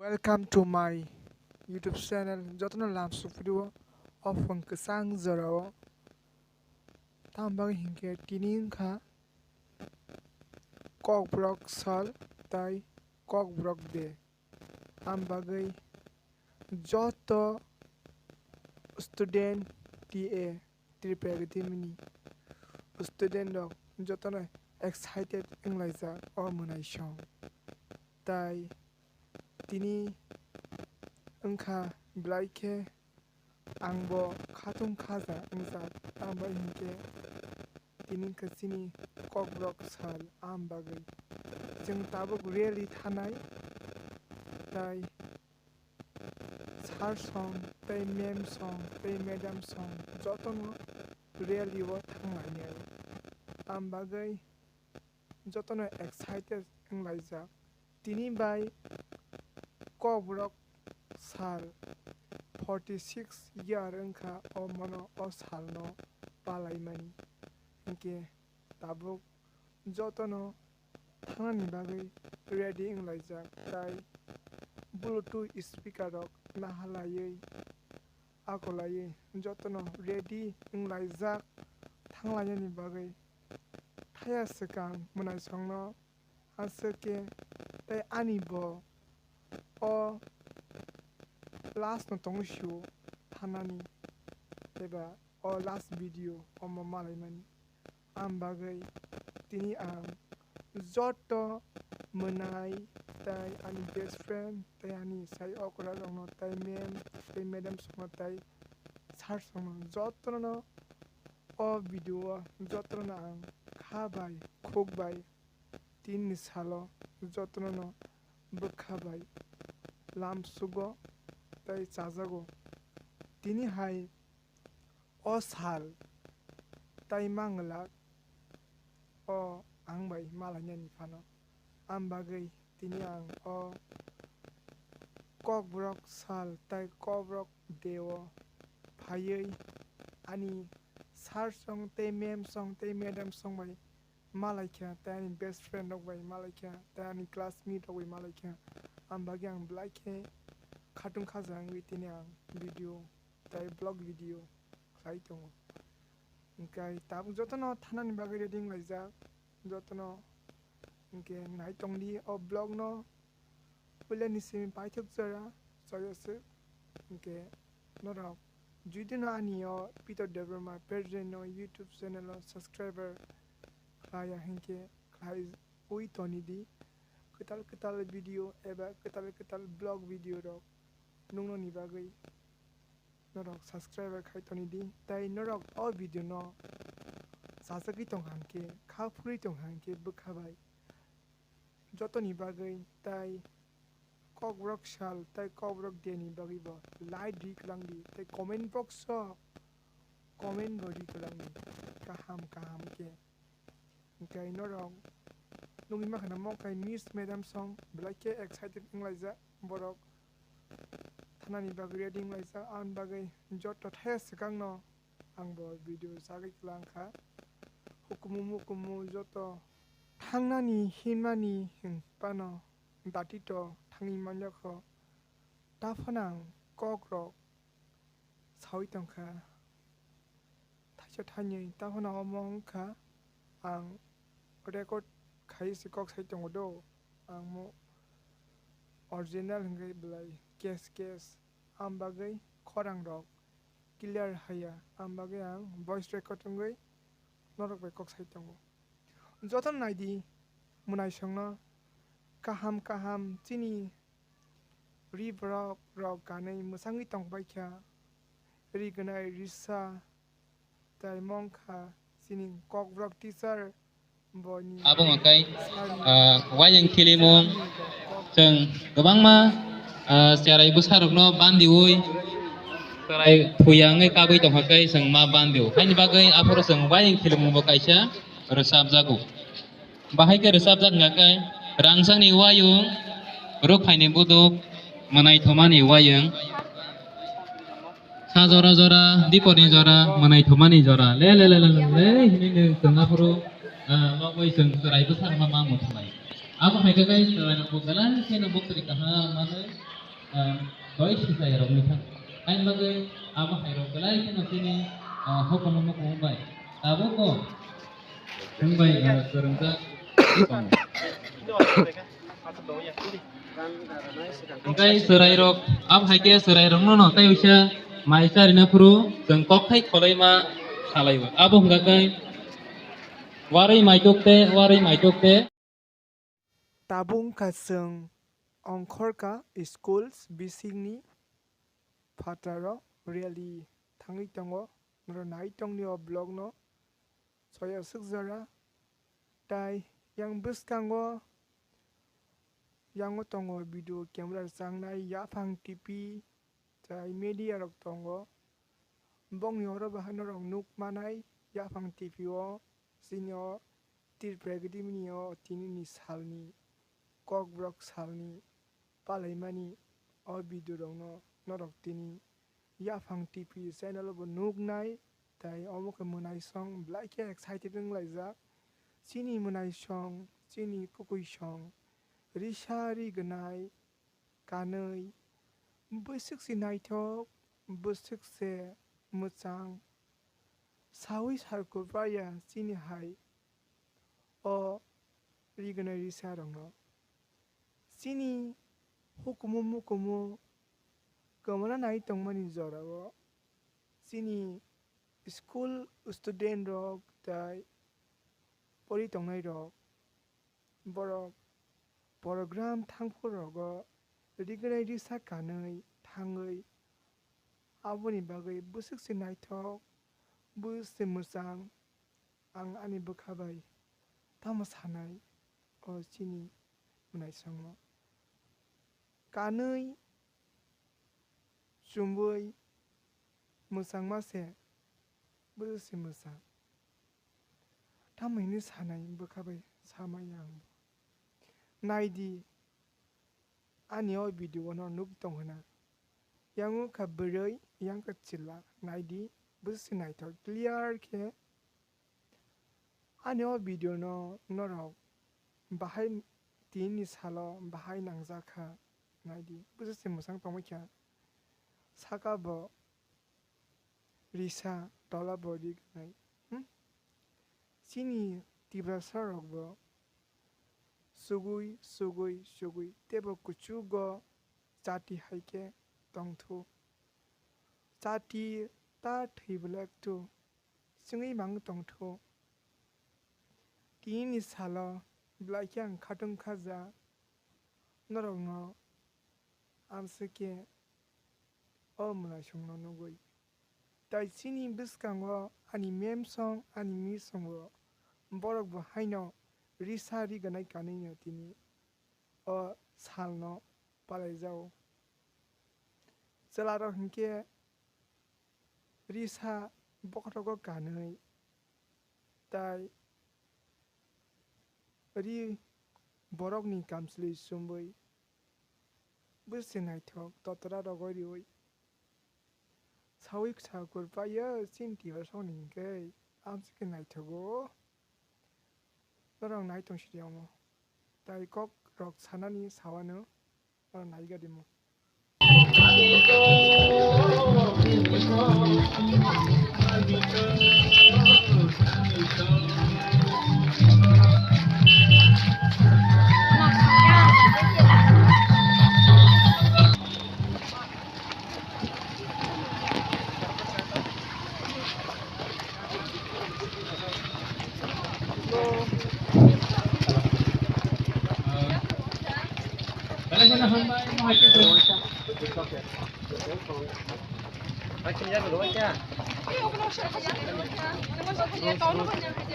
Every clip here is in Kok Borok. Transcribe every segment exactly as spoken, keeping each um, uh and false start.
Welcome to my YouTube channel. Jotono lamsuk video o phung kwchang jorao. Tamo bagwi hinkhe tini wngkha Kokborok sal tai Kokborok de. Tamo bagwi joto student T A Tripura Academy ni student rok jotono excited wnglaijak o mwnaisong. Tai tini wngkha belai khe ang bo khatung khaja wngjak, tamo hinkhe tini wngkha chini Kokborok sal, am bagwi chwng tabuk rally thanai, tai sir song tei ma'am song tei madam song jotono rally o thanglainai, am bagwi jotono excited wnglaijak. Tini bai Kokborok sal forty six year wngkha o mono o salno palaimani. Hinkhe tabuk jotono thangnani bagwi ready wnglaijak, tai Bluetooth speaker rok nahalaiwi akolaiwi jotono ready wnglaijak thanglainani bagwi. Thaya swkang mwnaisongno aswk khe tei ani bo o last no tongwi sio thanani eba o last video omo malaimani. Am bagwi tini ang joto mwnai tai ani best friend tai ani sai okra rokno tai ma'am tai madam songno tai sir songno jotono o video o jotono ang kha bai khuk bai tinni salo jotono bwkha bai lamsugo tai chajago. Tini hai o sal tai manglak o ang bai malainani phano. Am bagwi tini ang o Kokborok sal tai Kokborok deo phaiwi ani sir song tei ma'am song tei madam song bai malaikha, tei ani best friend rok bai malaikha, tei ani classmate rok bai malaikha. Am bagwi ang belai khe khatung khaja wngwi tini ang video tei vlog video khlai tongo. Hinkhe tabuk jotono thanani bagwi ready wnglaijak, jotono hinkhe nai tongdi o vlog no. Puilani simi paithak jora choyaswk. Hinkhe norok judino ani o Peter Debbarma Perjeno YouTube channel o subscriber khlaiya hinkhe khlaiwi tonidi. Kwtal kwtal video eba kwtal kwtal vlog video rok nuknani bagwi norok subscriber khai tonidi. Tai norok o video no chajagwi tongkha hinkhe, kha phurwi tongkha hinkhe bwkha bai jotoni bagwi tai Kokborok sal tai Kokborok deni bagwi bo like di kwlangdi tai comment box o comment bo di kwlangdi kaham kaham khe. Hinkhe norok nugwi mankha na mo khe Miss Madam song belai khe excited wnglaijak borok thanani bagwi ready wnglaijak, aboni bagwi joto thaya swkangno ang bo video chagwi kwlangkha. Hukumu mukumu joto thangnani himnani hinphano dati to thangwi manjakho. Taphano ang kokrok sawi tongkha thaisa thainwi, taphano omo wngkha ang record khaiwi se kok sai tongo do, ang mo original hwnkhe belai case case, am bagwi khorang rok clear haya, am bagwi ang voice record wngwi norok bai kok sai tongo. Jotono naidi mwnaisongno kaham kaham chini ri borok rok ganwi mwchangwi tongbaikha, ri gwnai risa tai mongkha chini kokborok teacher. Abo hwnkhai, ah, wayang khilimung, chwng kwbangma, ah, cherai bwsarokno bandiui, cherai thuya wngwi kabui tongkha khe chwng ma bandio. Haini bagwi aphuru chwng wayang khilimungbo kaisa rwchapjago. Bahai khe rwchapjak hwnkha khe, rangchakni wayung, rukphaini buduk, mwnaithomani wayung. Sa jora jora, diporni jora, mwnaithomani jora. Le, le, le, hinwi no chwng aphuru, ah, nokbai chwng chwrai bwsarokno ma muthumai. Abo hai khe guys, chwrairokbo belai kheno bukti kaham manwi, ah, doi sichairokni thang. Aini bagwi abo hairok belai kheno chini, ah, hukumu mukumu bai. Tabukbo chwng bai, ah, kwrwngjak tongo. Hwnkhe chwrairok, abo hai khe chwrairokno no tei uaisa mai charina phuru chwng kokthai kholaima khalaiwi. Abo hwnkha khe warwi maitok te, warwi maitok te. Tabuk wngkha chwng ongkhorka schools bisingni phataro rally thangwi tongo. Norok nai tongni o vlogno soya swk jora. Tai yang bwskango, yango tongo video camera rwchangnai yaphang T V, tai media rok tongo. Bongni oro bahai norok nuk manai yaphang T V o, chini o Tripura Academy ni o tinini salni, Kokborok salni palaimani o video rokno norok tini yaphang T V channel o bo nuknai, tai omo khe mwnaisong belai khe excited wnglaijak. Chini mwnaisong, chini kukuisong, risa ri gwnai, kanwi, bwswk se naithok, bwswk se mwchang, saui sar kwplaiya chini hai o ri gwnai risa rokno. Chini hukumu mukumu kwmana nai tongmani jorao chini school student rok tai pori tongnai rok, borok program thangphuru rogo ri gwnai risa kanwi thangwi aboni bagwi bwswk se naithok, bwswk se mwchang. Ang ani bwkha bai tamo sanai o chini mwnaisongo. Kanwi chumui mwchangma se, bwswk se mwchang. Tamo hwnwi sanai bwkha bai samaya ang bo. Naidi, ani o video no nuk tong hwna. Yang wngkha bwrwi, yang kha chwla. Naidi, bwswk se naithok clear khe. Ani o video no norok bahai tinini salo bahai nangjak kha. Naidi, bwswk se mwchang tongwi kha. Saka bo risa, tola bo ri gwnai. Hmm? Chini Tiprasa rok bo sugui, sugui, sugui teibo kuchugo chati hai khe tongthu. Chati ta thwi belek thu, chwngwi mang tongthu. Tinini salo belai khe ang khatung khaja norokno amswk khe o mwnaisongno nugwi. Tai chini bwskango ani mem song, ani mi songo borok bo haino risa ri gwnai kanwino tini o salno palaijago. Chwlarok hinkhe risa bokhorogo kanwi tai ri borokni kamchwlwi chumwi bwse naithok totra rogwi riwi sawi sakur paiyo chini tiprasongni hinkhe amswkhe naithogo. Norok nai tong sidi omo. Tai kok rok sanani sawano norok nai gadimo.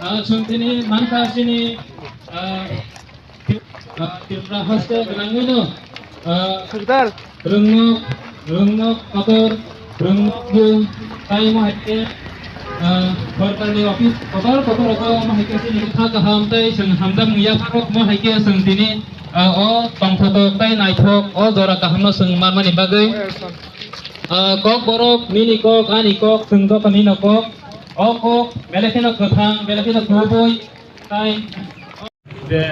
Ah, chwng tini mankha chini, ah, Tripura haste gwnangwino, ah, rwngnok, rwngnok kotor, rwngnok bung, tai omo hai khe, ah, sorkarni office kotor kotor rok omo hai khe chini kha kaham tei chwng hamjakmung yapharok omo hai khe chwng tini, ah, o tongthotok tei naithok o jora kahamno chwng manmani bagwi, ah, kok borok nini kok ani kok chwng joto nino kok, o kok belai kheno kwthang belai kheno kubui tai. Je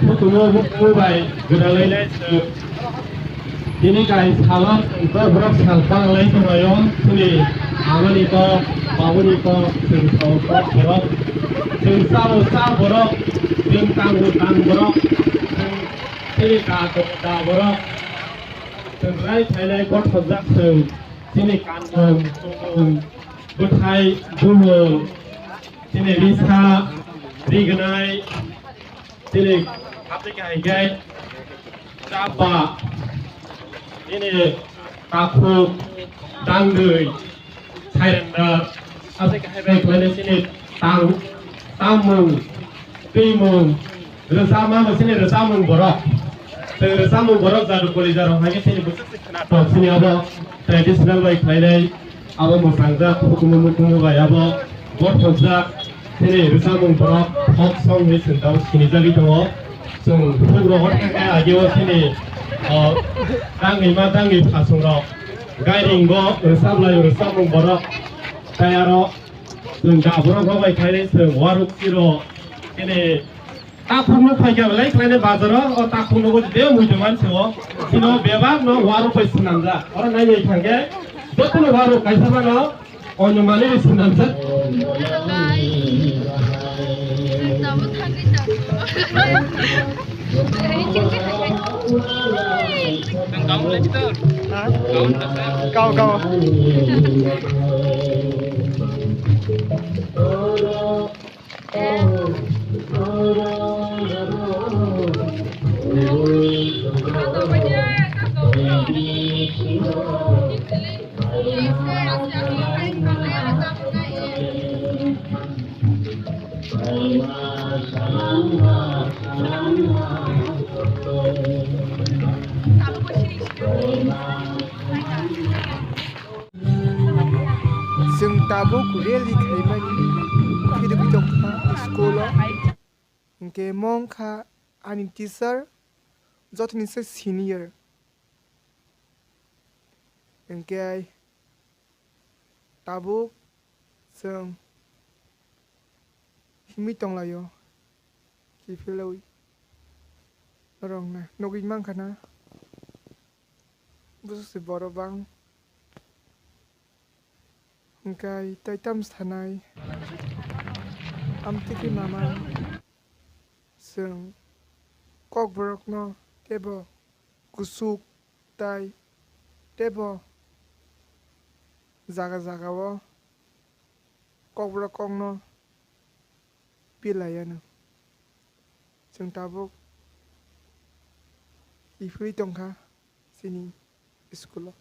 hukumu hukumu bai gwdalai lai se. Tini kai salok borok sal panglai tonglaio, chini amani kok, babuni kok, chwng sao kok borok, chwng sao cha borok, chwng tango tang borok, chwng chini ka kok ta borok, chwng rai thainai kothojak chwng, chini kanmung, chumung, bwthai, bumung, chini risa, rignai, chini haptike hai khe chapa, chini takhuk, dangdui, sairenda, haptike hai bai khlainai chini tang, tammung, twimung, rwchapma bo chini rwchapmung borok. Chwng rwchapmung borok jadu koli jarok hai khe chini bwswk se khwnathok chini abo traditional bai khlainai. Abo mwsangjak hukumu mukumu bai abo bothojak chini rwchapmung borok folk song hinwi chwng tabuk sinijagwi tongo. Chwng hukrok o thangkhe ageo chini, o, dangwi ma dangwi phasongrok gairing bo rwchaplai rwchapmung borok. Tai aro chwng da borok rok bai khainai chwng waruk chiro chini Takhuk no phaikha belai khlainai bazaro, o takhuk no bo de mui de manse o. Sino bebak no waruk bai swnamjak. Oro nai nai thangkhe jotono waruk kaisa mano onyo manwi bai swnamjak. Kau, kau. Chwng tabuk rally khaimani phirogwi tongkha school o. Hinkhe mo wngkha ani teacher, jotonisai senior. Hinkhe tabuk chwng himwi tonglaio, kiphilwi norokno nugwi mankha na. Bwswk se borok bang. Hwnkhe tei tamo sanai? Amtwkhe mama chwng kokborokno teibo kuchuk tai teibo jaga jagao kokborok kokno pilai ano. Chwng tabuk kiphilwi tongkha chini school o.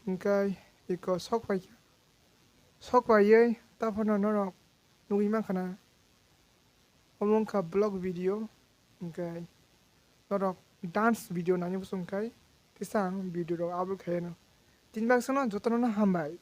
Hwnkhe eko sok paikha, sok paiwi taphano norok nugwi mankha na. Omo wngkha vlog video, hwnkhe norok dance video naina muchung khai kisa ang video rok upload khai ano. Tini baksa no jotono no hambai.